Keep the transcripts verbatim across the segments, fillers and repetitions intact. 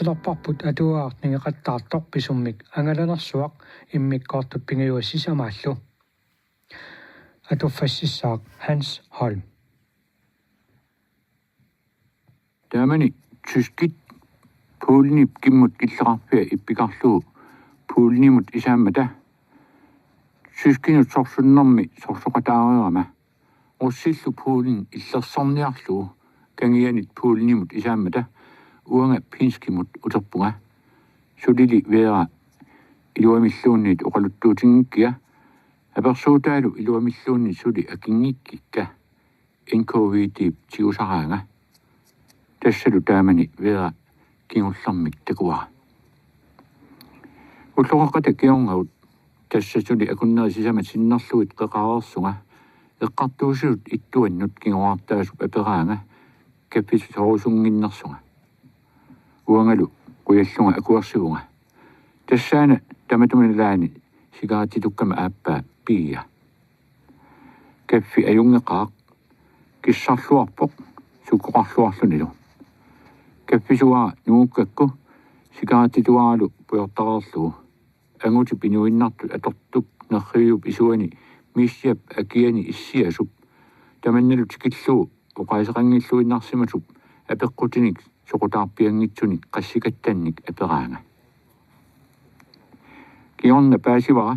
Ilarparput atuagaq ningeqattaartoq pisummik angalanersuaq immikkoortut pingajuat sisamaallu. Atuffassissaaq Hans Holm. Taamani tyskit Polenip kimmut killeqarfia ippikarlugu Polenimut isaammata tyskinut sorsunnermi sorsoqataareerama russillu Polen illersorniarlugu kangianit Polenimut isaammata uanga Pinskimut uterpunga. Sulili Vera iluamilluunniit oqaluttuutinngikkiga, apersuutaalu iluamilluunniit suli akinngikkikka N K V D-p tigusaraanga. Tassalu taamani Vera kingullermik takuara. Ulloqeqqata kingornagut tassa suli akunneri sisamat sinnerlugit qeqareersunga eqqartuussisut ittuannut kingoraartaasup aperaanga kaffisorusunnginnersunga. Uangalu qujallunga akuersivunga. Tassaana tamatuma nalaani cigarettitukkama aappaa Pia. Kaffi ajunngeqaaq, kissarluarpoq sukkoqarluarlunilu. Kaffisuara nungukkakku cigarettituaralu pujortareerlugu. Angutip inuinnartut atortup nerriviup isuani Misiap akiani issiasup tamannalu tikillugu oqaaseqanngilluinnarsimasup apeqqutinik soqutaarpianngitsunik qassikattannik aperaanga. Kingorna paasivara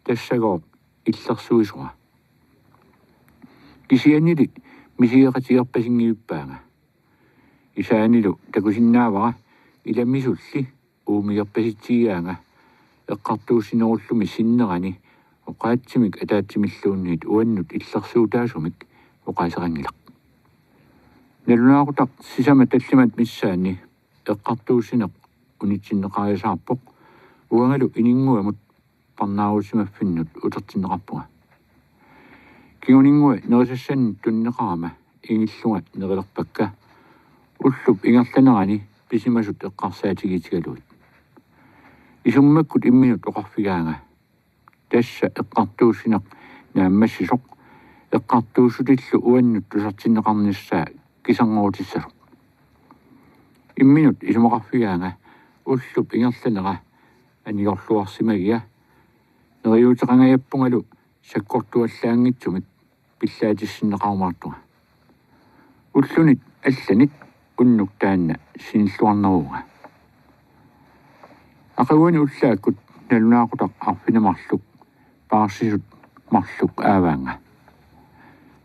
tassagooq illersuisora. Kisiannili misigeqatigerpasinngivippaanga. Isaanilu takusinnaavara ilamisulli uumigerpasitsigigaanga eqqartuussinerullumi sinnerani oqaatsimik ataatsimilluunniit uannut illersuutaasumik oqaaseqanngilaq. Nalunaaqutaq sisamat tallimat missaanni eqqartuussineq unitsinneqariasaarpoq uangalu ininnguamut parnaarusimaffinnut utertinneqarpunga. Kinguninngua nerisassannut tunineqarama ingillunga nerilerpakka ullup ingerlanerani pisimasut eqqarsaatigiitigalugit. Isummakkut imminut oqarfigaanga: Tassa eqqartuussineq naammassisoq, eqqartuussutillu uannut tusartinneqarnissaa kiserngorutissasoq. Imminut isumaqarfigaanga ullup ingerlanera anigorluarsimagiga, neriuuteqangajappungalu sakkortuallaanngitsumik pillaatissinneqarumaartunga. Ullunit allanit unnuk taanna sinilluarneruvunga. Aqaguani ullaakkut nalunaaqutaq arfineq-marluk paarsisut marluk aavaanga.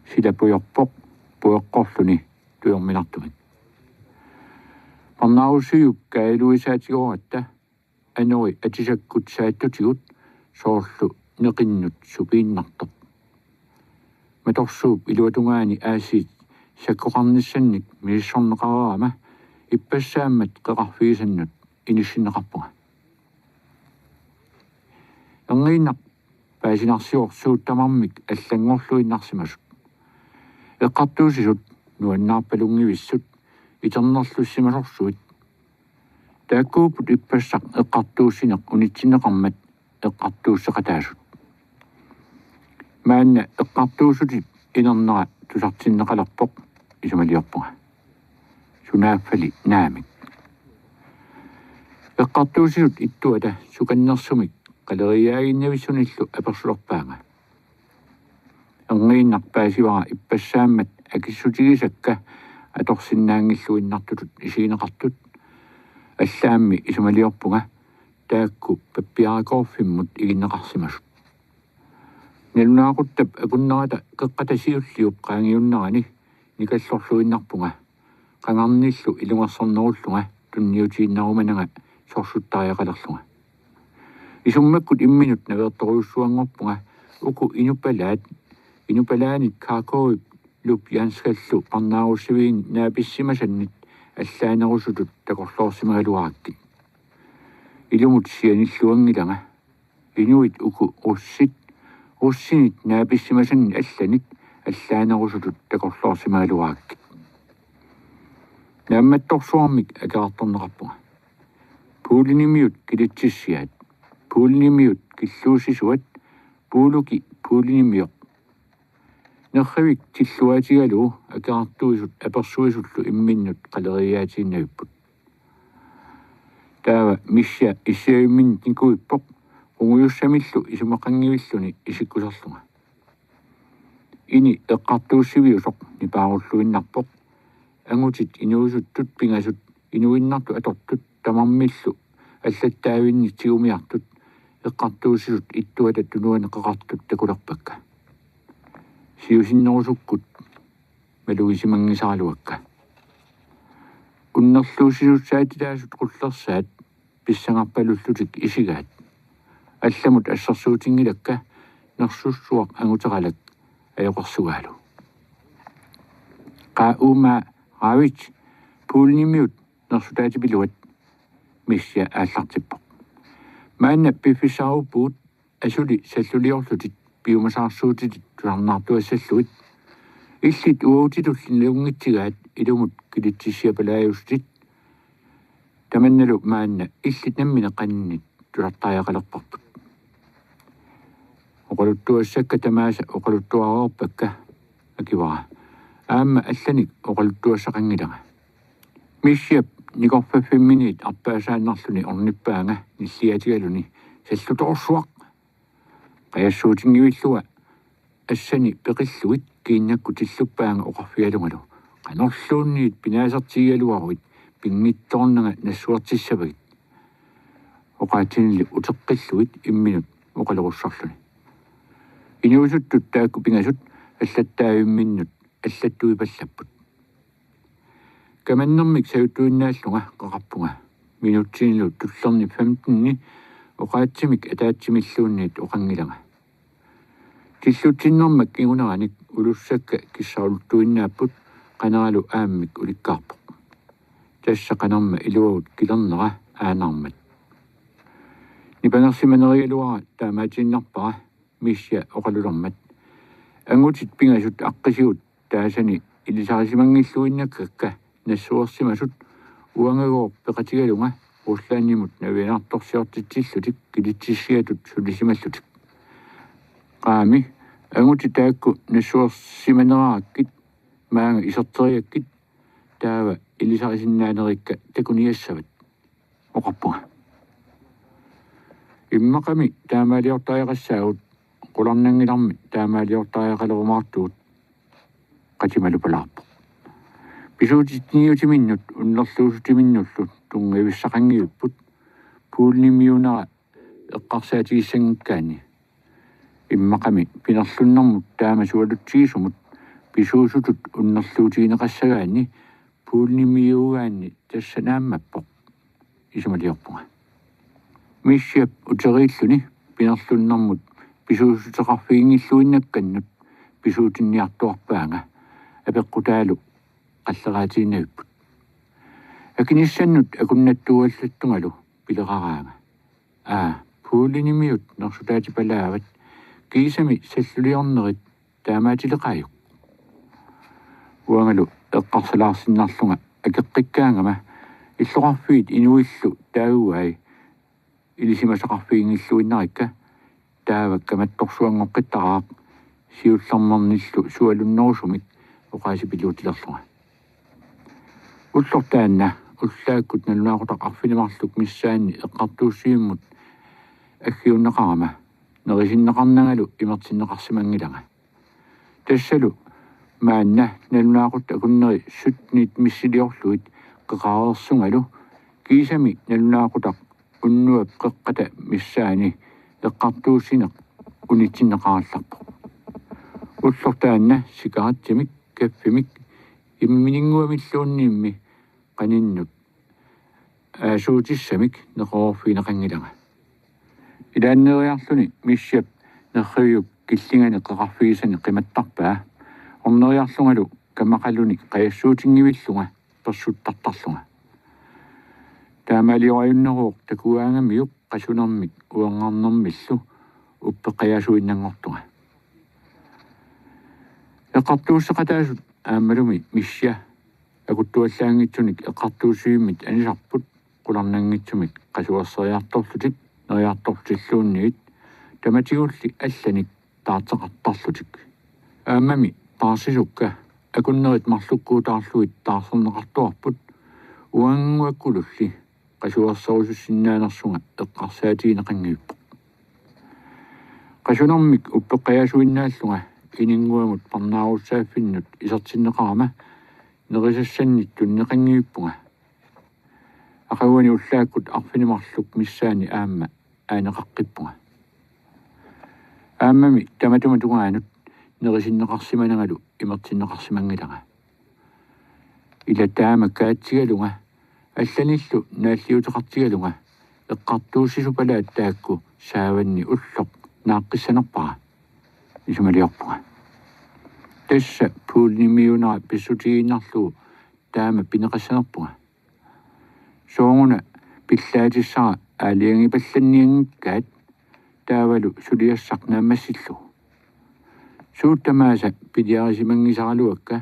Sila pujorpoq pujoqqorluni tujorminartumik. Parnaarussiviup kaajaluisaatigoratta anori atisakkut saattutigut soorlu neqinnut supiinnartoq. Matorsuup iluatungaani aasiit sakkoqarnissannik misissorneqareerama ippassaammat qeqarfigisannut inissinneqarpunga. Erniinnaq paasinarsivoq suut tamarmik allanngorluinnarsimasut. Eqqartuussisut nuannaarpalunngivissut iternerlussimasorsuit. Taakkuupput ippassaq eqqartuussineq unitsinneqarmat eqqartuusseqataasut. Maanna eqqartuussutip inernera tusartinneqalerpoq, isumaliorpunga. Sunaaffali naamik. Eqqartuussisut ittuata sukannersumik qaleriiaaginnavissunillu apersulerpaanga. Erniinnaq paasivara ippassaammat akissutigisakka atorsinnaanngilluinnartutut isigineqartut. Allaammi isumaliorpunga taakku pappiarakoorfimmut iginneqarsimasut. Nalunaaquttap akunnerata qeqqata siulliup qaangiunnerani nikallorluinnarpunga, qangarnillu ilungersornerullunga tunniutiinnarumananga sorsuttariaqalerlunga. Isummakkut imminut naveertorujussuanngorpunga uku inupalaat, inupalaanit Kharkovip Lubjanskallu parnaarussiviini naapissimasannit allaanerusutut takorloorsimagaluarakkit. Ilumut sianilluanngilanga. Inuit uku russit, russinit naapissimasannik allanit allaanerusutut takorloorsimagaluarakkit. Naammattorsuarmik akerartorneqarpunga. Polenimiut kilitsissiaat, Polenimiut killuussisuat, Poloki Polenimioq. Nerrivik tilluaatigalugu akerartuisut apersuisullu imminnut qaleriiaatiinnavipput. Taava Misja issiavimminnik nikuippoq qungujussamillu isumaqanngivilluni isikkusarlunga. Ini eqqartuussiviusoq nipaarulluinnarpoq. Angutit inuusuttut pingasut inuinnartut atortut tamarmillu allattaavinnit tigumiartut eqqartuussisut ittuata tunuani qeqartut takulerpakka. Siusinnerusukkut malugisimanngisaraluakka. Unnerluussisussaatitaasut qullersaat pissangarpalullutik isigaat. Allamut assersuutinngilakka nersussuaq anguteralak ajoqersugaalu. Qaa uumaa Raavit, Puulinimiut nersutaatipiluat, Misja aallartippoq. Maanna piffissaaruppugut asuli salluliorlutit piumasaarsuutitit tusarnaartuassallugit. Illit uagutsitulli nalunngitsigaat ilumut kilitsissiapalaajusutit. Tamannalu maanna illit nammineq qaninnit tusartariaqalerparput. Oqaluttuassakka tamaasa oqaluttuareerpakka, akivara. Aamma allanik oqaluttuassaqanngilanga. Misjap nikorfaffimminiit arpaasaannarluni ornippaanga nilliatigaluni: Sallutoorsuaq! Qajassuutinngivillunga assani peqillugit kiinnakkut tilluppaanga oqarfigalungalu: Qanorluunniit pinaasertigigaluaruit, pinngitsoornanga nassuertissavagit. Oqaatsinili uteqqillugit imminut oqalerussarluni. Inuusuttut taakku pingasut allattaavimminnut allattuipallapput. Kamannermik sajuttuinnaallunga qeqarpunga. Minutsinilu tullerni femteni oqaatsimik ataatsimilluunniit oqanngilanga. Tillutsinnerma kinguneranik ulussakka kissaruluttuinnaapput, qaneralu aammik ulikkaarpoq. Tassa qanerma iluagut kilernera aanarmat. Nipangersimanerigaluara taamaatiinnarpara, Misja oqalulermat. Angutit pingasut aqqisigut taasani ilisarisimanngilluinnakkakka nassuersimasut uangagooq peqatigalunga Ruslandimut navianartorsiortitsillutik kilitsissiatut sulisimallutik. Qaami, angutit taakku nassuersimanerarakkit maanga iserteriakkit, taava ilisarisinnaanerikka takuniassavat, oqarpunga. Immaqami taamaaliortariaqassaagut, qularnanngilarmi taamaaliortariaqalerumaartugut, qatimalupalaarpoq. Pisuutitiniutiminnut unnerluusutiminnullu tunngaviissaqanngivipput, Puulinimiunera eqqarsaatigissanngikkaanni. Immaqami pinerlunnermut taama sualutsigisumut pisuusutut unnerluutigineqassagaanni Puulinimiuugaanni tassa naammappoq, isumaliorpunga. Misjap uteriilluni pinerlunnermut pisuussuteqarfiginngilluinnakkannut pisuutinniartuarpaanga apeqqutaalu qalleraatiinnavipput. Akinissannut akunnattuugallattungalu pileraraanga: Aa, Puulinimiut nersutaatipalaavat, kiisami salluliornerit taamaatileqaajuk. Uangalu eqqarsalaarsinnarlunga akeqqikkaangama illoqarfiit inuillu taaguai ilisimasaqarfiginngilluinnarikka, taava kamattorsuanngoqqittaraaq siullermernillu sualunnerusumik oqaasipiluutilerlunga. Ulloq taanna ullaakkut nalunaaqutaq arfineq-marluk missaanni eqqartuussivimmut aggiunneqarama nerisinneqarnangalu imertinneqarsimanngilanga. Tassalu maanna nalunaaqutaq akunneri syttenit missiliorlugit qeqareersungalu kiisami nalunaaqutaq unnuap qeqqata missaani eqqartuussineq unitsinneqarallarpoq. Ulloq taanna sikaritsimik, kaffimik immininnguamilluunniimmi qaninnut aasuutissamik neqeroorfigineqanngilanga. Ilaanneeriarluni Misjap nerriviup killingani qeqarfigisani qimattarpaa, orneriarlungalu kamaqaluni qajassuutinngivillunga persuttartarlunga. Taamaaliorajunneruvoq takugaangamiuk qasunermik uerngarnermillu uppeqqajaasuinnanngortunga. Eqqartuusseqataasut aammalumi Misja akuttuallaanngitsunik eqqartuussivimmit anisarput qularnanngitsumik qasuerseriartorlutik neriartorlutilluunniit, tamatigulli allanik taarteqartarlutik. Aammami taarsisukka akunnerit marlukkuutaarlugit taarserneqartuarput, uannguakkululli qasuerserusussinnaanersunga eqqarsaatigineqanngivippoq. Qasunermik uppeqqajaasuinnaallunga ininnguamut parnaarussaaffinnut isertinneqarama nerisassannik tunniqanngivippunga. Aqaguani ullaakkut arfineq-marluk missaani aamma aaneqaqqippunga. Aammami tamatuma tungaanut nerisinneqarsimanangalu imertinneqarsimanngilanga. Ila taama kaatsigalunga allanillu naalliuteqartigalunga eqqartuussisupalaat taakku saavanni ulloq naaqqissanerpara, isumaliorpunga. Tassa puulinimiunera pissutigiinnarlugu taama pineqassanerpunga. Sooruna pillaatissara aalajangipallannianngikkaat taavalu suliassaq naammassillugu. Suut tamaasa piliarisimanngisaraluakka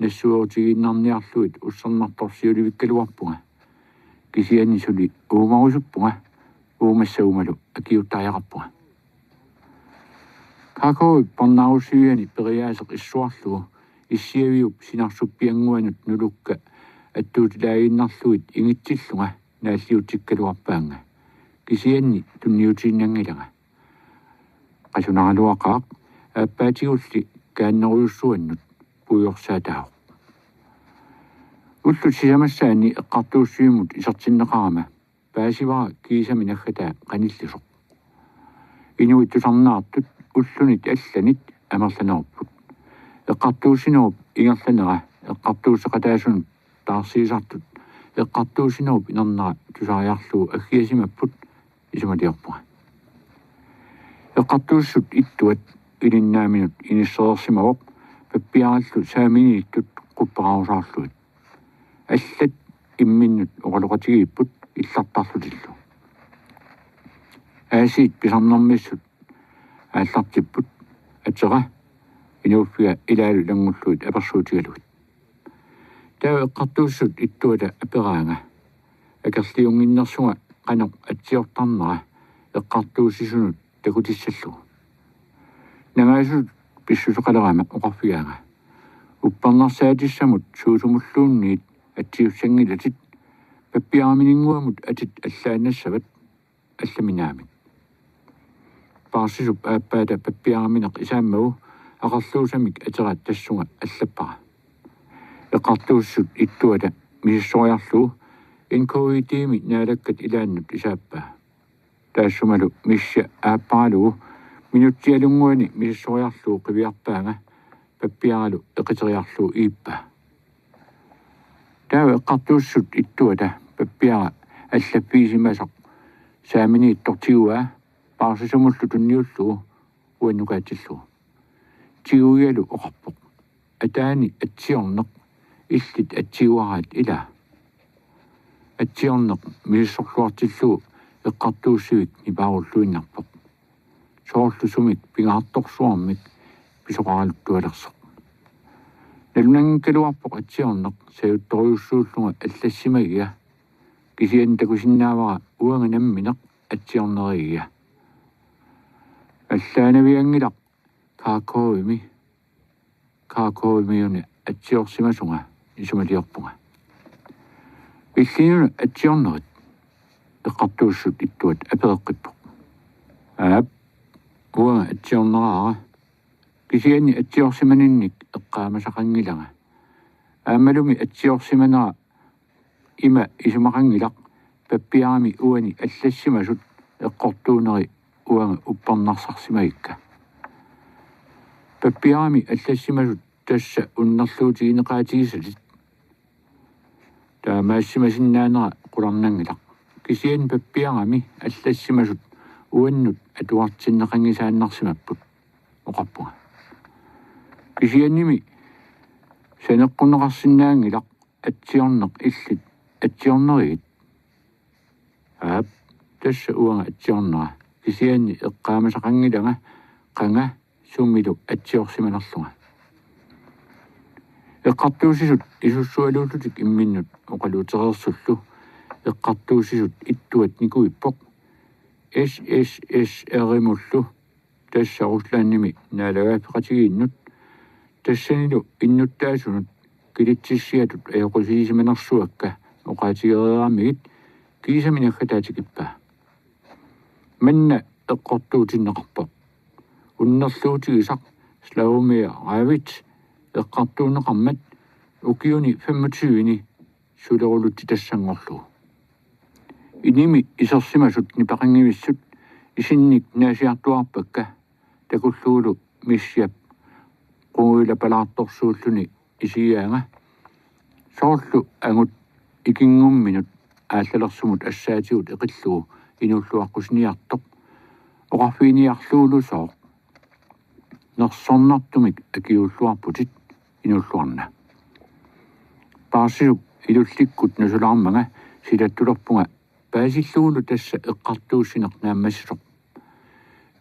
nassuerutigiinnarniarlugit ussernartorsiulivikkaluarpunga. Kisianni suli uumarusuppunga uumassagummalu akiuuttariaqarpunga. Kakoi parnaarussiviani periaaseq issuarlugu issiaviup sinarsuppiannguanut nulukka attuutilaaginnarlugit ingitsillunga naalliutsikkaluarpaannga. Kisianni tunniutiinnanngilanga. Qasunaraluaqaaq aappaatigulli kaannerujussuannut puiorsaataavoq. Ullut sisamassaanni eqqartuussivimmut isertinneqarama paasivara kiisami naggataa qanillisoq. Inuit tusarnaartut ullunit allanit amerlanerupput. Eqqartuussinerup ingerlanera eqqartuusseqataasunut taarsiisartut eqqartuussinerup inernera tusariarlugu aggiasimapput, isumaliorpunga. Eqqartuussisut ittuat ilinnaaminut inissereersimavoq pappiarallu saaminiittut qupperaarusaarlugit. Allat imminnut oqaloqatigiipput illartarlutillu. Aasiit pisarnermissut aallartipput, atera, inuuffiga ilaalu ilanngullugit apersuutigalugit. Taava eqqartuussisut ittuata aperaanga akerliunnginnersunga qanoq atsiortarnera eqqartuussisunut takutissallugu. Nangaasutut pissuseqalerama oqarfigaanga: Uppernarsaatissamut suusumulluunniit atsiussanngilatit, pappiaramininnguamut atit allaannassavat, allami naamik. Paarsisup aappaata pappiaramineq isaammagu aqerluusamik atera tassunga allappara. Eqqartuussisut ittuata misissoriarlugu N K I T-mi Naalakkat ilaannut isaappaa. Taassumalu missia aapparalugu minutsialunnguani misissoriarlugu qiviarpaanga, pappiaralu eqiteriarlugu iippaa. Taava eqqartuussisut ittuata pappiara allaffigisimasoq saaminiittoq tiguaa paarsisamullu tunniullugu uannukaatillugu. Tiguigalu oqarpoq: Ataani atsiorneq, illit atsiuaraat ilaa. Atsiorneq misissorluartillugu eqqartuussivik nipaarulluinnarpoq. Soorlu sumik pingaartorsuarmik pisoqaraluttualersoq. Nalunanngikkaluarpoq atsiorneq sajuttorujussuullunga allassimagiga, kisianni takusinnaavara uanga nammineq atsiornerigiga. Allaanavianngilaq Kharkovimi, Kharkovimiuni atsiorsimasunga, isumaliorpunga. Illinuna atsiornerit? Eqqartuussisut ittuat apereqqippoq. Aap, uanga atsiorneraara. Kisianni atsiorsimaninnik eqqaamasaqanngilanga. Aammalumi atsiorsimanera ima isumaqanngilaq pappiarami uani allassimasut eqqortuuneri uanga uppernarsarsimagikka. Pappiarami allassimasut tassa unnerluutigineqaatigisatit. Taamaassimasinnaanera qularnanngilaq. Kisianni pappiarami allassimasut uannut atuartinneqanngisaannarsimapput, oqarpunga. Kisiannimi saneqqunneqarsinnaanngilaq atsiorneq illit atsiornerigit. Aap, tassa uanga atsiornera, kisianni eqqaamasaqanngilanga qanga sumilu atsiorsimanerlunga. Eqqartuussisut isussualuullutik imminnut oqaluutereersullu eqqartuussisut ittuat nikuippoq S S S R-imullu, tassa Ruslandimi naalagaaffeqatigiinnut, tassanilu innuttaasunut kilitsissiatut ajoqusiisimanersuakka oqaatigereeramigit Kiisami naggataatikippaa. Manna eqqortuutinneqarpoq. Unnerluutigisaq Slavomier Ravit eqqartuunneqarmat ukiuni femogtyveni sulerulutsitassanngorlugu. Inimi isersimasut nipeqanngivissut isinnik naasiartuaarpakka takullugulu Missiap qungujulapalaartorsuulluni isigigaanga. Soorlu angut ikinngumminut aallalersumut assaatigut eqillugu inuulluaqqusiniartoq. Oqarfiginiarlugulu sooq: Nersornartumik akiuulluarputit inuulluarna. Paarsisup ilullikkut nusulaarmanga silattulerpunga paasillugulu tassa eqqartuussineq naammassisoq.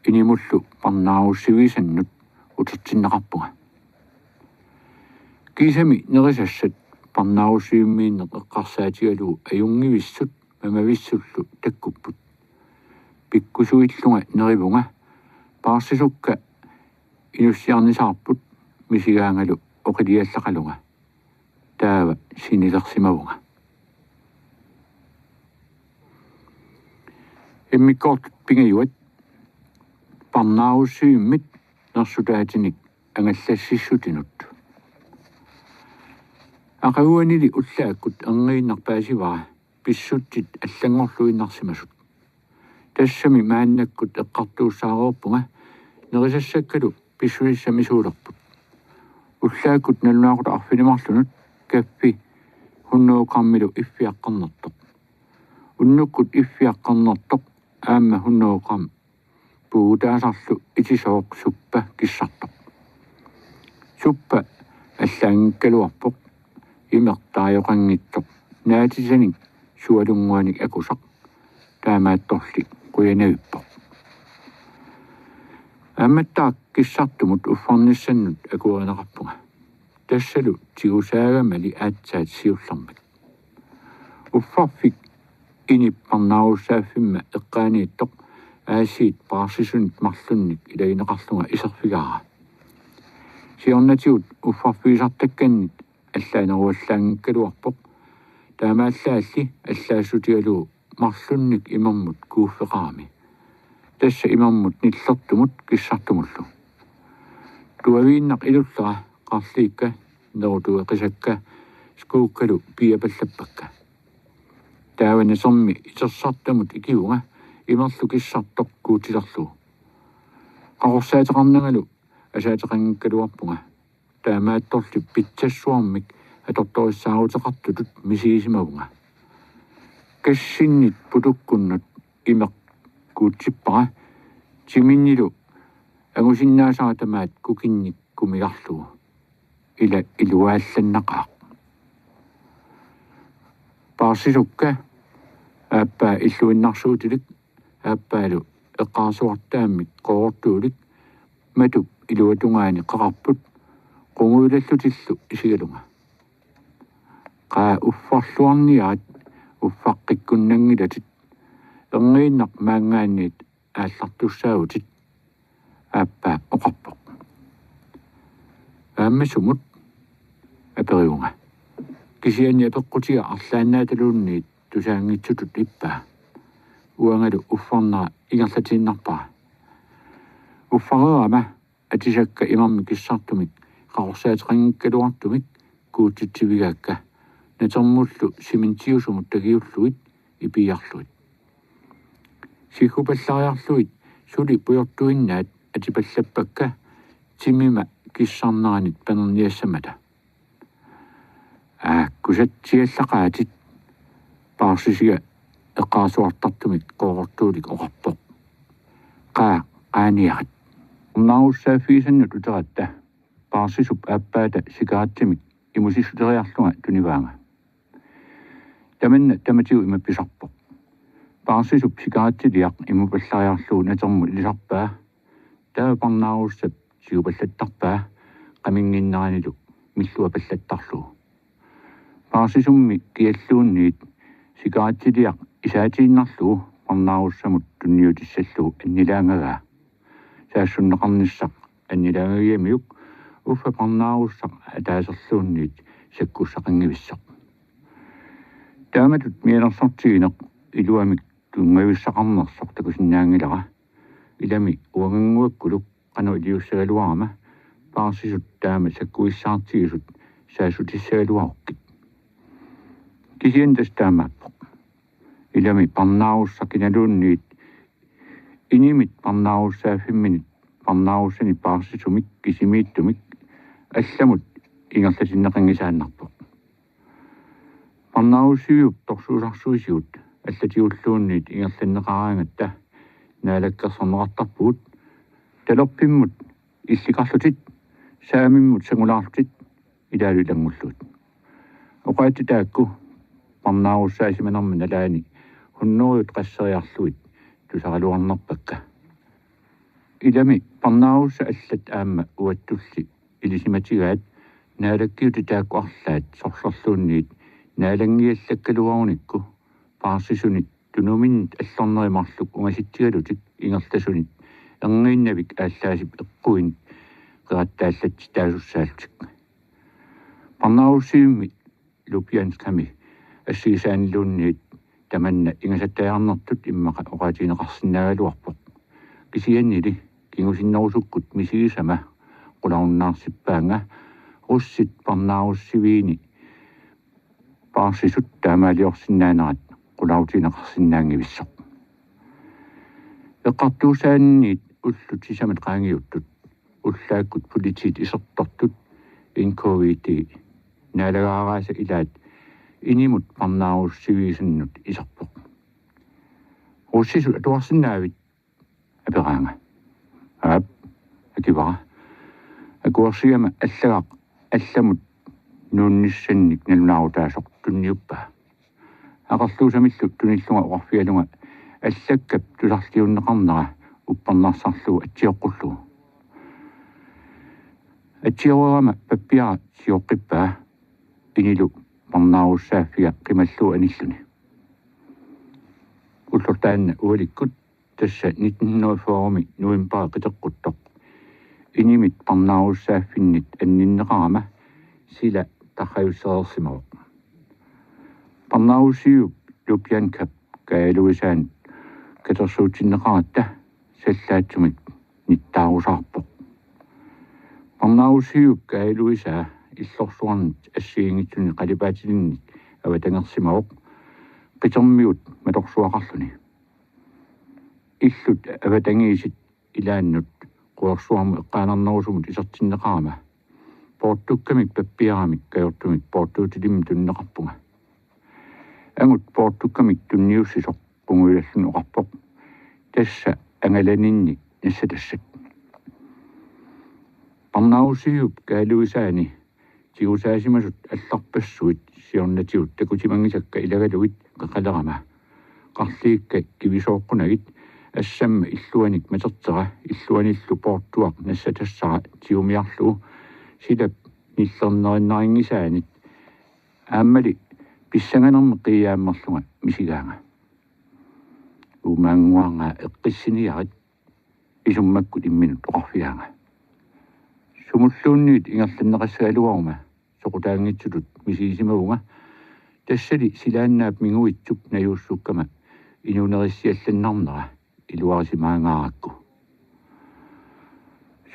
Inimullu parnaarussivigisannut utertinneqarpunga. Kiisami nerisassat parnaarussivimmiinneq eqqarsaatigalugu ajunngivissut mamavissullu takkupput. Pikkusuillunga nerivunga. Paarsisukka inussiarnisaarput misigaangalu oqiliallaqalunga. Taava sinilersimavunga. Immikkoortut pingajuat parnaarussivimmit nersutaatinik angallassissutinut. Aqaguanili ullaakkut erniinnaq paasivara pissutsit allanngorluinnarsimasut. Tassami maannakkut eqqartuussaareerpunga nerisassakkalu pissusissamisuulerput. Ullaakkut nalunaaqutaq arfineq-marlunut kaffi hundrede grammilu iffiaqqernertoq. Unnukkut iffiaqqernertoq aamma hundrede gram puugutaasarlu itisooq suppa kissartoq. Suppa allaanngikkaluarpoq imeq taajoqanngitsoq naatisanik sualunnguanik akusaq. Taamaattorli qujanavippoq. Aammattaaq kissartumut uffarnissannut akuerineqarpunga. Tassalu tigusaagamali aatsaat siullermik. Uffarfik inip parnaarussaaffimma eqqaaniittoq aasiit paarsisunit marlunnik ilagineqarlunga iserfigaara. Siornatigut uffarfigisartakkannit allaaneruallaanngikkaluarpoq. Taamaallaalli allaassutigalugu marlunnik imermut kuuffeqarami. Tassa imermut nillertumut kissartumullu. Tuaviinnaq ilullera qarliikka nerutugeqisakka skuukkalu piiapallappakka. Taava natermi itersartamut ikivunga imerlu kissartoq kuutilerlugu. Qaqorsaateqarnangalu asaateqanngikkaluarpunga. Taamaattorli pitsassuarmik atortorissaaruteqartutut misigisimavunga. Kassinnit putukkunnut imeq kuutsippara timinnilu angusinnaasara tamaat kukinnik kumigarlugu. Ila iluaallannaqaaq. Paarsisukka aappaa illuinnarsuutilik aappaalu eqqarsuartaammik qoorortuulik matup iluatungaani qaqarput qungujulallutillu isigalunga. Qaa uffarluarniarit uffaqqikkunnanngilatit erniinnaq maanngaanniit aallartussaavutit, aappaa oqarpoq. Aamma sumut? Aperivunga. Kisianni apeqqutiga arlaannaataluunniit tusaanngitsutut ippaa. Uangalu uffarnera ingerlatiinnarpara. Uffareerama atisakka imermik kissartumik qaqorsaateqanngikkaluartumik kuutsitsivigaakka natermullu simentiusumut tagiullugit ipiiarlugit. Siggupallariarlugit suli pujortuinnaat atipallappakka timima kissarneranit panerniassammata. Aakkusatsiallaqaatit, paarsisiga eqqarsuartartumik qoorortuulik oqarpoq. Qaa, qaaniarit. Parnaarussaaffigisannut uteratta paarsisup aappaata sikaritsimik imusissuteriarlunga tunivaanga. Tamanna tamatigut ima pisarpoq. Paarsisup sikaritsiliaq imupallariarlugu natermut ilisarpaa. Taava parnaarussap siupallattarpaa qaminnginneranilu milluapallattarlugu. Paarsisummi kialluunniit sikaritsiliaq isaatiinnarlugu parnaarussamut tunniutissallugu annilaangagaa. Saassunneqarnissaq annilaangagigamiuk uffa parnaarussaq ataaserluunniit sakkussaqanngivissoq. Taamatut mianersortigineq iluamik tunngavissaqarnersoq takusinnaanngilara. Ilami uangannguakkulu qanoq iliussagaluarama paarsisut taama sakkuissaartigisut saassutissagaluarukkit. Kisianni tassa taamaappoq. Ilami parnaarussaq kinaluunniit inimit parnaarussaaffimminit parnaarussanik paarsisumik kisimiittumik allamut ingerlatinneqanngisaannarpoq. Parnaarussiviup torsuusarsuisigut allatigulluunniit ingerlanneqaraangatta naalakkersorneqartarpugut talerpimmut illikarlutit saamimmut sangulaarlutit ilaalu ilanngullugit. Oqaatsit taakku parnaarussaasimanerma nalaani hunnorujut qasseriarlugit tusaraluarnerpakka. Ilami parnaarussat allat aamma uattulli ilisimatigaat naalakkiutit taakku arlaat sorlerluunniit naalanngiallakkaluarunikku paarsisunit tunuminnit allorneri marluk ungasitsigalutik ingerlasunit erniinnavik aallaasip eqquinnit qerattaallatsitaasussaallugit. Parnaarussivimmi Lubjanskami assigisaaniluunniit tamanna ingasattajaarnertut immaqa oqaatigineqarsinnaagaluarpoq. Kisiannili kingusinnerusukkut misigisama qulaarunnaarsippaanga russit parnaarussiviini paarsisut taamaaliorsinnaanerat qulaarutigineqarsinnaanngivissoq. Eqqartuussaaninniit ullut sisamat qaangiuttut ullaakkut politiit isertortut N K V D naalagaaraasa ilaat inimut parnaarussivigisannut iserpoq. Russisut atuarsinnaavit? Aperaanga. Aap, akivara. Akuersigama allagaq allamut nuunnissannik nalunaarutaasoq tunniuppaa. Aqerluusamillu tunillunga oqarfigalunga allakkap tusarliunneqarnera uppernarsarlugu atsioqqullugu. Atsioreerama pappiara sioqqippaa inilu parnaarussaaffiga qimallugu anilluni. Ullortaanna ualikkut tassa nitten hundrede og fyrre-mi novembari qiteqquttoq inimit parnaarussaaffinnit anninneqarama sila tarrajussereersimavoq. Parnaarussiviup Lubjankap Kaaja Luisaanut katersuutsinneqaratta sallaatsumik nittaarusaarpoq. Parnaarussiviup Kaaja Luisaa illorsuarnit assigiinngitsunik qalipaatilinnit avatangersimavoq qitermigut matorsuaqarluni. Illut avatangiisit ilaannut quersuarmut eqqaanarnerusumut isertinneqarama poortukkamik pappiaramik kajortumik poortuutilimmik tunineqarpunga. Angut poortukkamik tunniussisoq qungujulalluni oqarpoq: Tassa angalaninni nassatassat. Parnaarussiviup Kaaja Luisaani tigusaasimasut allarpassuit siornatigut takutimanngisakka ilagalugit qeqalerama qarliikka kivisooqqunagit assamma illuanik matertera illuanillu poortuaq nassatassara tigumiarlugu silap nillernerinnarinngisaanit aammali pissanganermik qiiaammerlunga misigaanga. Uumaannguarnga eqqissiniarit, isummakkut imminut oqarfigaanga. Sumulluunniit ingerlanneqassagaluaruma soqutaanngitsutut misigisimavunga, tassali silaannaap minguitsup najuussukkama inuunerissiallannarnera iluarisimaangaarakku.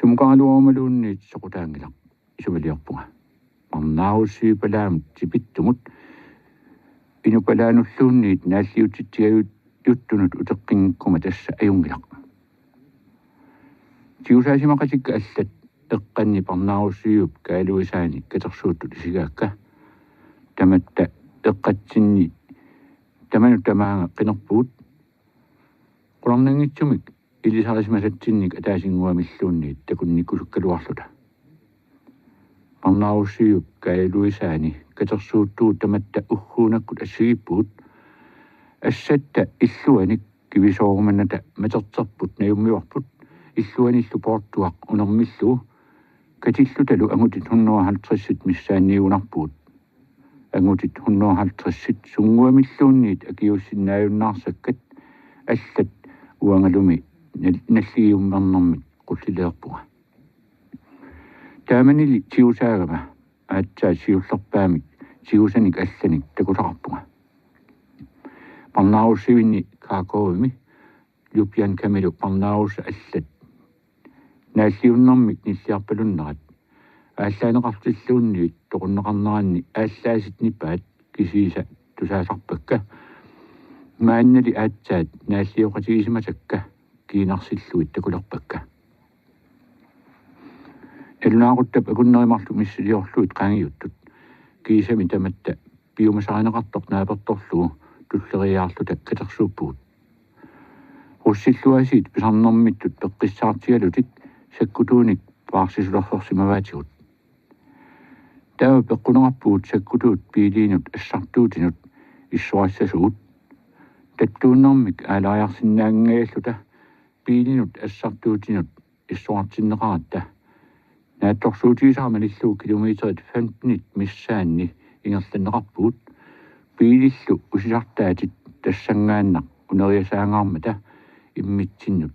Sumukaraluarumaluunniit soqutaanngilaq, isumaliorpunga. Parnaarussivipalaamut tipittumut inupalaanulluunniit naalliutsitsigajuttunut uteqqinngikkuma tassa ajunngilaq. Tigusaasimaqatikka allat eqqanni parnaarussiviup Kaaja Luisaani katersuuttut isigaakka. Tamatta eqqatsinni tamanut tamaanga qinerpugut. Qularnanngitsumik ilisarisimasatsinnik ataasinnguamilluunniit takunnikkusukkaluarluta. Parnaarussiviup Kaaja Luisaani katersuuttugut tamatta ugguunakkut assigiippugut. Assatta illuanik kivisoorumanata materterput najummivarput illuanillu poortuaq unermillugu katillutalu angutit hundrede og halvtredsit missaanniigunarpugut. Angutit hundrede og halvtredsit sunnguamilluunniit akiuussinnaajunnaarsaakkat allat uangalumi nal-, nalligiummernermik qullileerpunga. Taamanili tigusaagama aatsaat siullerpaamik tigusanik allanik takusaqarpunga. Parnaarussivinni Kharkovimi Lubjankamilu parnaarussat allat naalliunnermik nilliarpalunnerat aallaaneqartilluunniit toqunneqarneranni aallaasit nipaat kisiisa tusaasarpakka. Maannali aatsaat naallioqatigisimasakka kiinarsillugit takulerpakka. Nalunaaquttap akunneri marluk missiliorlugit qaangiuttut kiisami tamatta piumasarineqartoq naapertorlugu tulleriiaarluta katersuuppugut. Russilluaasiit pisarnermittut peqqissaartigalutik sakkutuunik paarsisulersorsimavaatigut. Taava peqquneqarpugut sakkutuut biiliinut assartuutinut issorassasugut. Tattuunnermik aalariarsinnaanngingajalluta biilinut assartuutinut issorartinneqaratta naatsorsuutigisara malillugu kilometerit femtenit missaanni ingerlanneqarpugut. Biilillu usisartaatit tassanngaannaq uneriasaangaarmata immitsinnut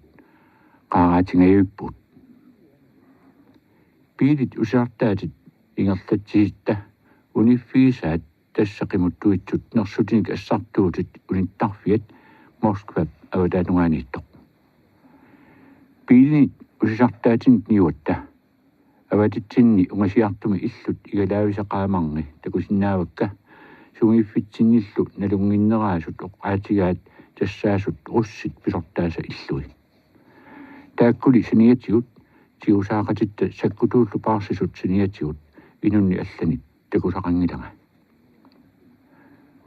qaaraatingajavippugut. Biilit usisartaatit ingerlatsisitta uniffigisaat tassa qimuttuitsut nersutinik assartuutit unittarfiat Moskvap avataatungaaniittoq. Biilinit usisartaatinit niuatta avatitsinni ungasiartumi illut igalaavisa qaamarngi takusinnaavakka, sungiiffitsinnillu nalunnginneraasut oqaatigaat tassaasut russit pisortaasa illui. Taakkuli saniatigut tigusaaqatitta sakkutuullu paarsisut saniatigut inunnik allanik takusaqanngilanga.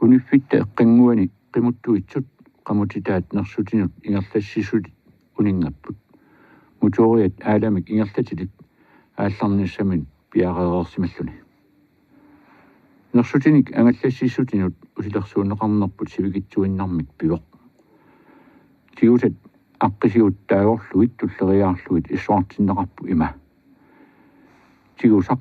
Uniffitta eqqannguani qimuttuitsut qamutitaat nersutinut ingerlassissutit uninngapput. Motoriat aalamik ingerlatilik aallarnissaminut piareereersimalluni. Nersutinik angallassissutinut usilersuunneqarnerput sivikitsuinnarmik pivoq. Tigusat aqqisigut taagorlugit tulleriiaarlugit issorartinneqarput ima: Tigusaq,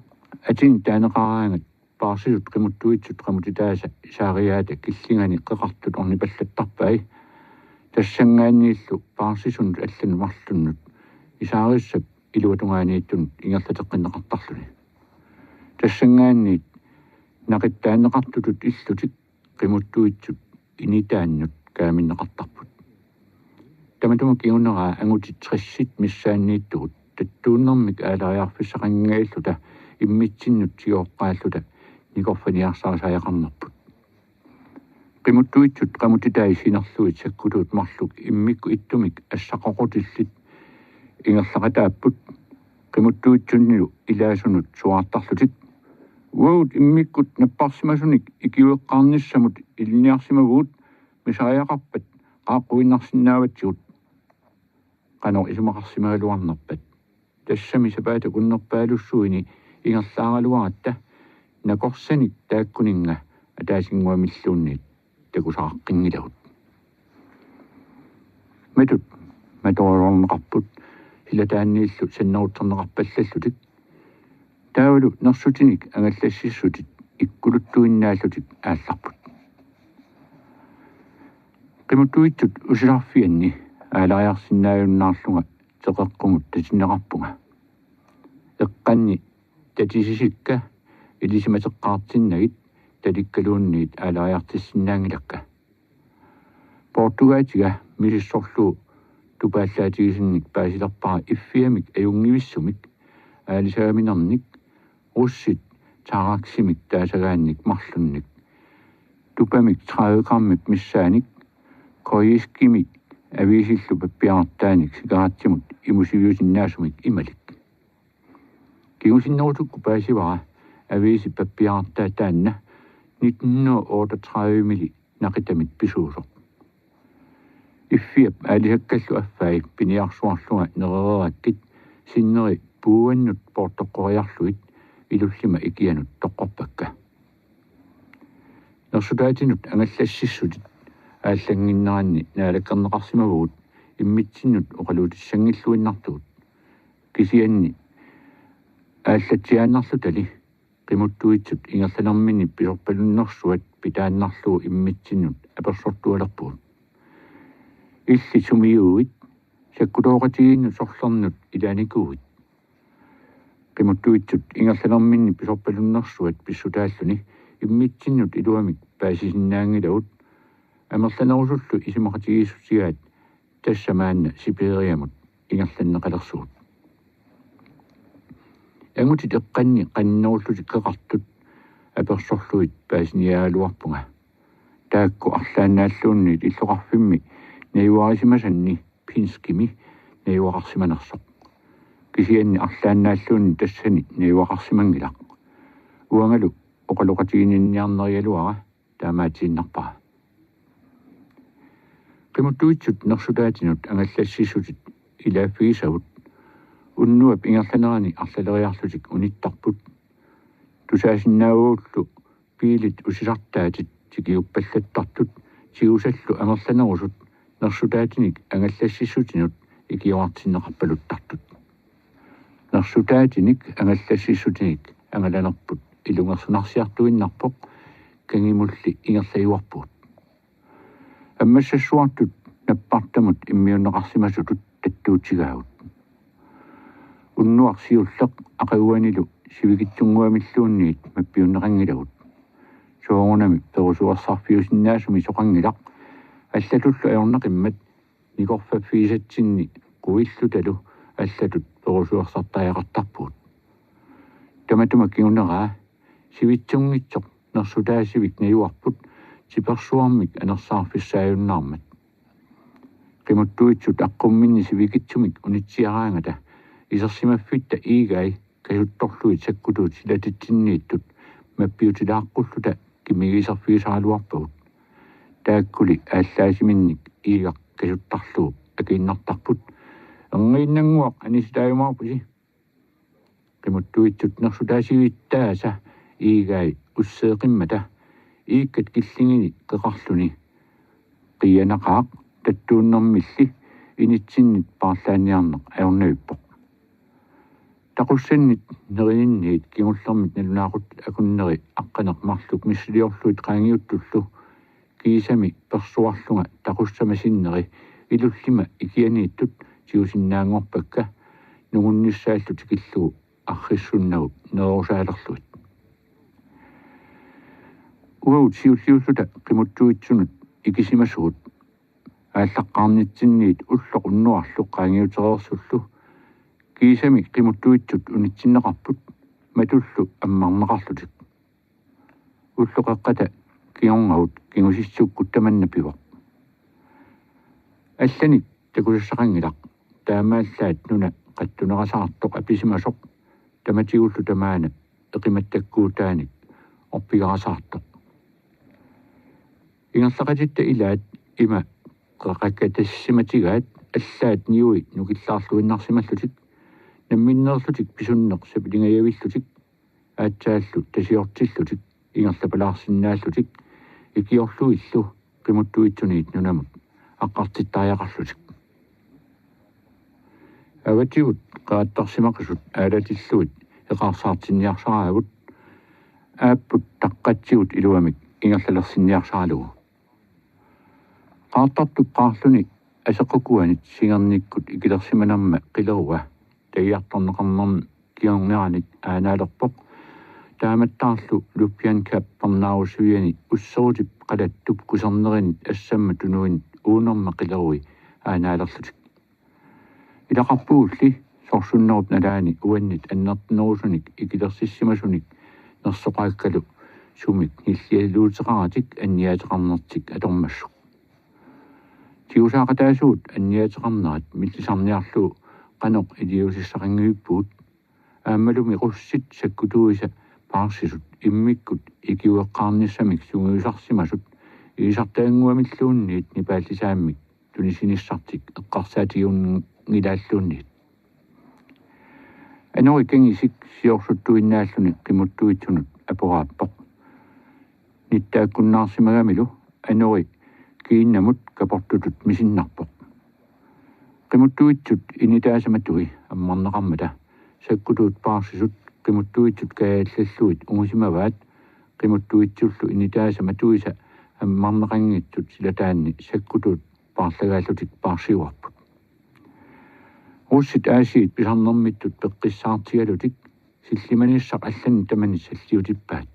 atinit taaneqaraangat paarsisut qimuttuitsut qamutitaasa isaarigaata killingani qeqartut ornipallattarpai. Tassanngaanniillu paarsisunut allanut marlunnut isaarissap iluatungaaniittunut ingerlateqqinneqartarluni. Tassanngaanniit naqittaanneqartutut illutik qimuttuitsut initaannut kaaminneqartarput. Tamatuma kinguneraa angutit tressit missaanniittugut tattuunnermik aalariarfissaqanngingajalluta immitsinnut tigooqqaalluta nikorfaniarsarisariaqarnerput. Qimuttuitsut qamutitai sinerlugit sakkutuut marluk immikkut ittumik assaqoqutillit ingerlaqataapput. Qimuttuitsunnilu ilaasunut suaartarlutik: Uagut immikkut napparsimasunik ikiueqqaarnissamut ilinniarsimavugut, misariaqarpat qaaqquinnarsinnaavatsigut. Qanoq isumaqarsimagaluarnerpat. Tassami sapaatip akunnerpaalussuini ingerlaaraluaratta nakorsanik taakkuninnga ataasinnguamilluunniit takusaqaqqinngilakka. Matut matoriorneqarput silataanniillu sannerutserneqarpallallutik. Taavalu nersutinik angallassissutit ikkuluttuinnaallutik aallarput. Qimuttuitsut usisarfianni aalariarsinnaajunnaarlunga teqeqqumut tatinneqarpunga. Eqqanni tatisisikka ilisimateqqaartinnagit talikkaluunniit aalariartissinnaanngilakka. Portugaatiga misissorlugu tupaallaatigisinnik paasilerpara iffiamik ajunngivissumik aalisagaminernik russit taraksimik taasagaannik marlunnik tupamik tredive grammip missaanik Kojiskimi aviisillu pappiarartaanik sikaratsimut imusiviusinnaasumik imalik. Kingusinnerusukkut paasivara aviisip pappiarartaa taanna nitten hundrede og otteogtredive-mili naqitamit pisuusoq. Iffiap aalisakkallu affai piniarsuarlunga nerereerakkit sinneri puuannut poortoqqoriarlugit ilullima ikianut toqqorpakka. Nersutaatinut angallassissutit aallannginneranni naalakkerneqarsimavugut immitsinnut oqaluutissanngilluinnartugut. Kisianni aallatsiaannarlutali qimuttuitsut ingerlanerminni pisorpalunnersuat pitaannarlugu immitsinnut apersortualerpugut. Illit sumiuuit, sakkutooqatigiinnut sorlernut ilaanikuuit? Qimuttuitsut ingerlanerminni pisorpalunnersuat pissutaalluni immitsinnut iluamik paasisinnaanngilagut. Amerlanerusullu isumaqatigiissutigaat tassa maanna Sibiriamut ingerlanneqalersugut. Angutit eqqanni qannerullutik qeqartut apersorlugit paasiniaagaluarpunga. Taakku arlaannaalluunniit illoqarfimmi najugarisimasanni Pinskimi najugaqarsimanersoq. Kisianni arlaannaalluunniit tassani najugaqarsimanngilaq. Uangalu oqaloqatiginninniarnerigaluara taamaatiinnarpara. Qimuttuitsut nersutaatinut angallassissutit ilaaffigisavut unnuap ingerlanerani arlaleriarlutik unittarput. Tusaasinnaavagullu biilit usisartaatit tikiuppallattartut tigusallu amerlanerusut nersutaatinik angallassissutinut ikiorartinneqarpaluttartut. Nersutaatinik angallassissutinik angalanerput ilungersunarsiartuinnarpoq, kangimulli ingerlajuarpugut. Ammassassuartut nappartamut immiunneqarsimasutut tattuutigaagut. Unnuaq siulleq aqaguanilu sivikitsunnguamilluunniit mappiunneqanngilagut. Soorunami perusuersarfiusinnaasumi soqanngilaq, allatullu ajornaqimmat nikorfaffigisatsinni quillutalu allatut perusuersartariaqartarpugut. Tamatuma kinguneraa sivitsunngitsoq nersutaasivik najuarput tipersuarmik anersaarfissaajunnaarmat. Qimuttuitsut aqqumminni sivikitsumik unitsiaraangata isersimaffitta iigai kasuttorlugit sakkutuut silatitsinniittut mappiutilaaqqulluta kimmigiiserfigisaraluarpagut. Taakkuli aallaasiminnik iigaq kasuttarlugu akiinnartarput: Erngiinnannguaq, anisitaajumaarpusi. Qimuttuitsut nersutaasivittaasa iigai usseeqimmata iikkat killingini qeqarluni qiianaqaaq tattuunnermilli initsinnit paarlaanniarneq ajornavippoq. Taqussannit nerininniit kingullermit nalunaaquttat akunneri aqqaneq-marluk missiliorlugit qaangiuttullu kiisami persuarlunga taqussama sinneri ilullima ikianiittut tigusinnaanngorpakka nungunnissaallu tikillugu arrissunnagu nererusaalerlugit. Uagut siulliulluta qimuttuitsunut ikisimasugut aallaqqaarnitsinniit ulloq unnuarlu qaangiutereersullu kiisami qimuttuitsut unitsinneqarput matullu ammarneqarlutik. Ulloqeqqata kingornagut kingusissukkut tamanna pivoq. Allanik takusassaqanngilaq, taamaallaat nuna qattunerasaartoq apisimasoq tamatigullu tamaana eqimattakkuutaanik orpigarasaartoq. Ingerlaqatitta ilaat ima qeqakkatassimatigaat allaat niui nukillaarluinnarsimallutik, namminneerlutik pisunneq sapilingajavillutik, aatsaallu tasiortillutik ingerlapalaarsinnaallutik ikiorlugillu qimuttuitsuniit nunamut aqqartittariaqarlutik. Avatigut qerattarsimaqisut aalatillugit eqaarsaartinniarsaraavut, aapput taqqatsigut iluamik ingerlalersinniarsaralugu. Qaartartup qaarluni aseqqukuanit singernikkut ikilersimanerma qilerua tagiartorneqarnermi kingorneranik aanaalerpoq. Taamattaarlu Lubjanka parnaarussiviani usserutip qalattup kusernerinit assamma tunuinit uunerma qilerui aanaalerlutik. Ilaqarpugulli sorsunnerup nalaani uannit annertunerusunik ikilersissimasunit nersoqaakkalu sumik nillialuuteqaratik anniaateqarnertik atormassuk. Tigusaaqataasugut anniaateqarnerat millisarniarlugu qanoq iliuusissaqanngivippugut, aammalumi russit sakkutuisa paarsisut immikkut ikiueqqaarnissamik sungiusarsimasut iisartagannguamilluunniit nipaallisaammik tunisinissartik eqqarsaatigiunngilaalluunniit. Anori kangisik siorsuttuinnaalluni qimuttuitsunut aporaappoq. Nittaakkunnaarsimagamilu anori kiinnamut kaportutut misinnarpoq. Qimuttuitsut initaasa matui ammarneqarmata sakkutuut paarsisut qimuttuitsut kaajallallugit ungusimavaat, qimuttuitsullu initaasa matuisa ammarneqanngitsut silataanni sakkutuut paarlagaallutik paarsiuarput. Russit aasiit pisarnermittut peqqissaartigalutik sillimanissaq allani tamani salliutippaat.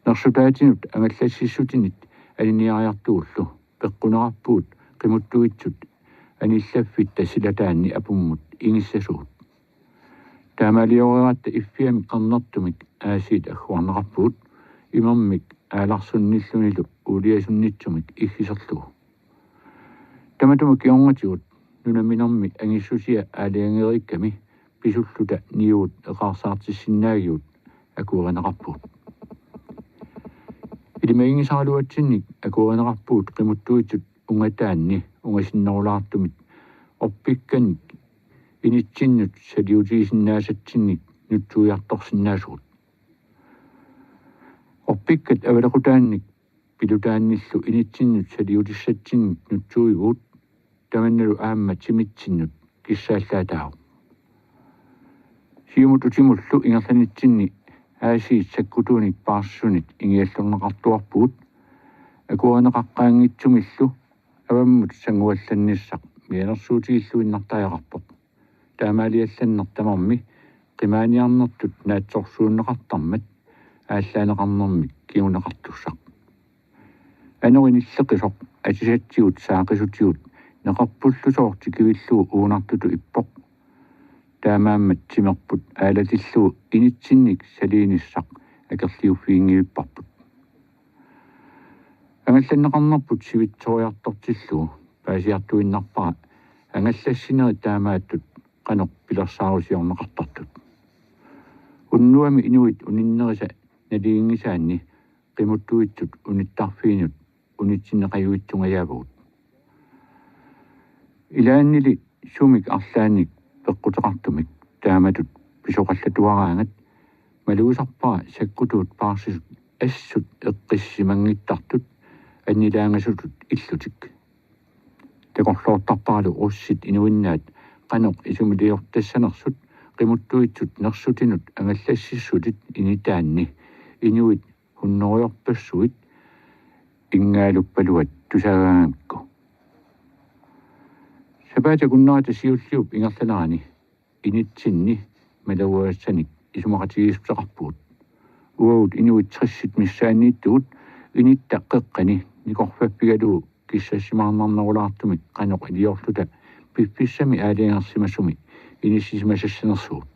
Nersutaatinut angallassissutinit aniniariartugullu peqqunerarpugut qimuttuitsut anillaffitta silataanni apummut ingissasugut. Taamaalioreeratta iffiamik qernertumik aasiit agguarneqarpugut imermik aalarsunnillunilu uuliasunnitsumik iggiserlugu. Tamatuma kingornatigut nunaminermi angissusia aalajangeeriikkami pisulluta niugut eqaarsaartissinnaagigut akuerineqarpugut. Ilimaginngisaraluatsinnik akuerineqarpugut qimuttuitsut ungataanni ungasinnerulaartumit orpikkanik initsinnut saliutigisinnaasatsinnik nutsuiartorsinnaasugut. Orpikkat avalequtaannik pilutaannillu initsinnut saliutissatsinnik nutsuivugut, tamannalu aamma timitsinnut kissaallaataavoq. Siumut utimullu ingerlanitsinni aasiit sakkutuunik paarsisunit ingiallorneqartuarpugut, akuerineqaqqaanngitsumillu avammut sanguallannissaq mianersuutigilluinnartariaqarpoq. Taamaaliallanneq tamarmi qimaaniarnertut naatsorsuunneqartarmat aallaaneqarnermik kinguneqartussaq. Anori nilleqisoq atisatsigut saaqisutigut neqerpullusoorti kivillugu uunartutut ippoq. Taamaammat timerput aalatillugu initsinnik saliinissaq akerliuffiginngivipparput. Angallanneqarnerput sivitsoriartortillugu paasiartuinnarpara angallassinerit taamaattut qanoq pilersaarusiorneqartartut. Unnuami inuit uninnerisa naliginngisaanni qimuttuitsut unittarfiinut unitsinneqajuitsungajaavagut. Ilaannili sumik arlaannik peqquteqartumik taamatut pisoqallatuaraangat malugisarpara sakkutuut paarsisut assut eqqissimanngittartut annilaangasutut illutik. Takorloortarparalu russit inuinnaat qanoq isumaliortassanersut qimuttuitsut nersutinut angallassissutit initaanni inuit hunnorujorpassuit inngaaluppaluat tusagaangamikku. Sapaatip akunnerata siulliup ingerlanerani initsinni malaguagassanik isumaqatigiissuteqarpugut. Uagut inuit tressit missaanniittugut initta qeqqani nikorfaffigalugu kissassimaarnarnerulaartumik qanoq iliorluta piffissami aalajangersimasumi inissisimasassanersugut.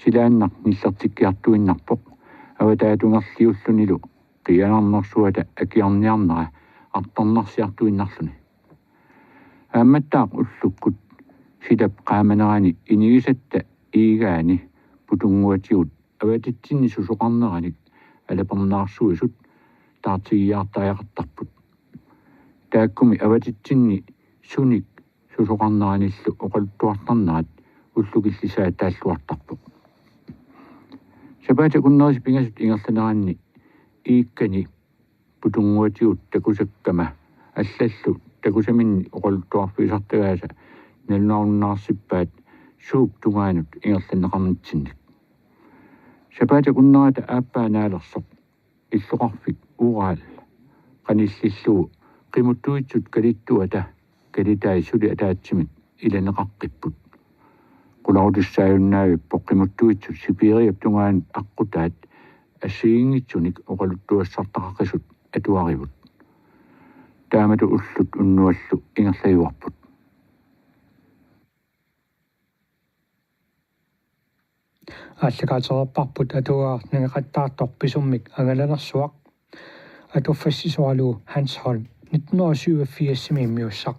Silaannaq nillertikkiartuinnarpoq avataatungerliullunilu qiianarnersuata akiorniarnera artornarsiartuinnarluni. Aammattaaq ullukkut silap qaamanerani inigisatta iigaani putunnguatigut avatitsinni susoqarneranik alapernaarsuisut taartigiartariaqartarput. Taakkumi avatitsinni sunik susoqarneranillu oqaluttuartarnerat ullukillisaataalluartarpoq. Sapaatip akunnerisa pingasut ingerlaneranni iikkani putunnguatigut takusakkama allallu takusaminni oqaluttuarfigisartagaasa nalunarunnaarsippaat suup tungaanut ingerlanneqarnitsinnik. Sapaatip akunnerata aappaa naalersoq illoqarfik Ural qanillillugu qimuttuitsut kalittuata kalitai suli ataatsimik ilaneqaqqipput. Qularutissaajunnaavippoq qimuttuitsut Sibiriap tungaanut aqqutaat assigiinngitsunik oqaluttuassartaqaqisut atuarivut. Taamatut ullut unnuallu ingerlajuarput. Aallakaatereerparput Atuagaq nangeqattaartoq Pisummik angalanersuaq. Atuffassisoralugu Hans Holm, nitten hundrede og syvogfirsimi immiussaq.